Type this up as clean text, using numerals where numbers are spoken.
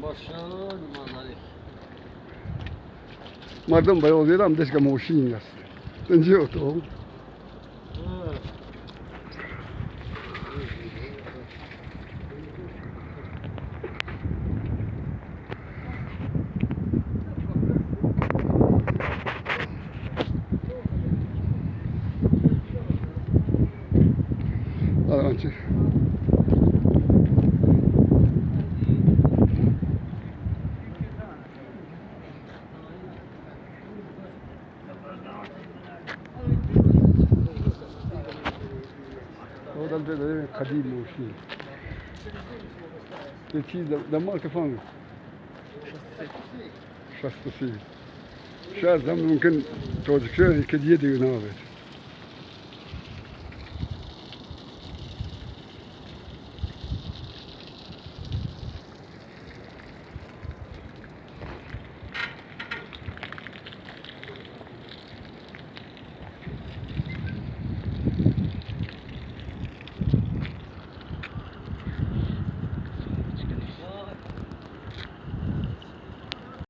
Мошин мазалик. Мардум ба ҳозирам дешка мошин аст. Инҷи ото. Анчи. Одам қадим мошин. Чиз дар марка фаҳмид? 63. Шояд зам мумкин тоҷикистон ки дие дигар навед.